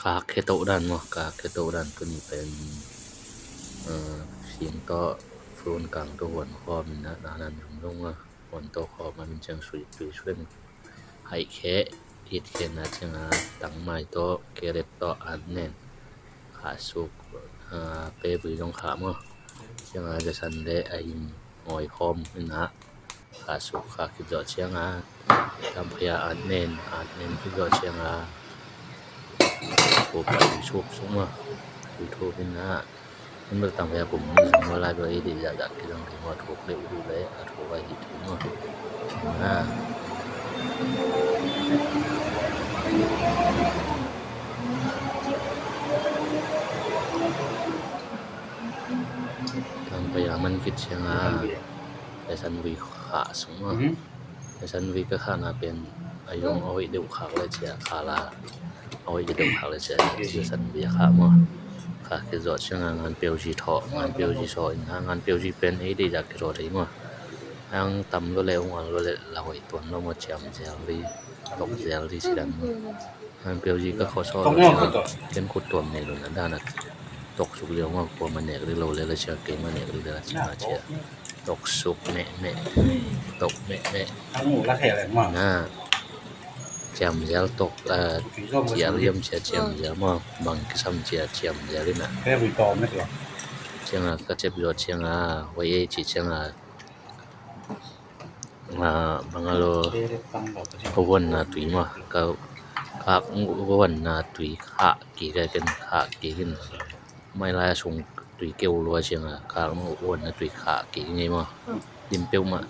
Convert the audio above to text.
ກາກເຄໂຕະດ້ານເນາະ ກາກເຄໂຕະດ້ານ ໂຕນີ້ເປັນ ເອີ ສຽງຕໍ່ໂຟນກາງ ໂຕຫົວນຄອມນີ້ນະ ດານນັ້ນລົງມາ ຫົວນຕໍ່ຄອມມາເປັນສຽງຊຸຍຕຸຍຊວນ ໄຫແຄ ເຮັດແຄນາ ສຽງອາ ຕັງໄມຕໍ່ ແກເລັດຕໍ່ ອາດແໜ້ນ ຂາສຸກ ອາ ເປບຶຍອງຂາມ ສຽງອາຈະສັນແລ ອາຫິງ ອອຍຄອມນີ້ນະ. ຂາສຸກ ຂາຂຶ້ນຍອດຊຽງອາ ຕາມພະຍາ ອາດແໜ້ນ ອາດແໜ້ນຂຶ້ນຍອດຊຽງອາ ໂອປະຢູທູບຊຸມ ຢູທູບນີ້ນະ ມັນເບິ່ງຕາມພະຍາ ກົມມີສຳມາລາຍ ເບິ່ງອີດີ ຢາກ ຢາກກິນຫຍັງ ຖືວ່າທຸກເລວ ຮູ້ເລີຍ ອາ ທຸກໄວ້ທີ່ຖືວ່າ ອາ ຕາມພະຍາ ມັນຄິດຊຽງອາ ໄດ້ສັນວີ ຂາສຸງ ໄດ້ສັນວີກະຂານາເປັນ ອາຍົງ ເອົາໄວ້ເດວຂາກເລເຊຍ ຂາລາ ເອົາໄວ້ເດວຂາກເລເຊຍ ໄດ້ສັນວີຂາມໍ ຂາເຄຈອດຊຽງອາ ງານເປວຈີເທາະ ງານເປວຈີຊໍ ງານເປວຈີເປັນ ເອດີ ຢາກເຄໂຕໄດ້ມໍ ຫາງຕຳໂລເລ ຫວນໂລເລ ລາວໄອ້ຕົນໂລມໍ ຈຽມແຈວລີ ຕົກແຈວລີຊິດັນ ງານເປວຈີກະຂໍຊໍ ເປັນຄຸດຕົວເມໂລນາດານະ ຕົກສຸກລຽວມາ ກົວມາແນກເລໂລເລ ລະເຊຍເກມາແນກເລ ລະເຊຍ ຕົກສຸກແມະແມະ ຕົກແມະແມະ ທັງໝູ່ລະແທ້ແຫຼະມານະ ຈຽມແຈວຕົກ ເອີ ຈຽມລຽມເຊຍ ຈຽມແຈວມາ ບັງກິຊຳເຊຍ ຈຽມແຈວລີນະ ແທ້ວິຕອມແມ່ນລະ ຊຽງອາກະເຈັບຍອດຊຽງອາ ໄວເອຈິຊຽງອາ ອາ ບັງອາໂລ ກະວນນາຕຸຍມາ ກະ ກາກງວນນາຕຸຍ ຂະກີກະເປັນຂະກີຂຶ້ນ ໄມລາຍສົງ ຕຸຍເກວລົວຊຽງອາ ກາກງວນນາຕຸຍ ຂະກີໄງມາ ດິນເປວມາ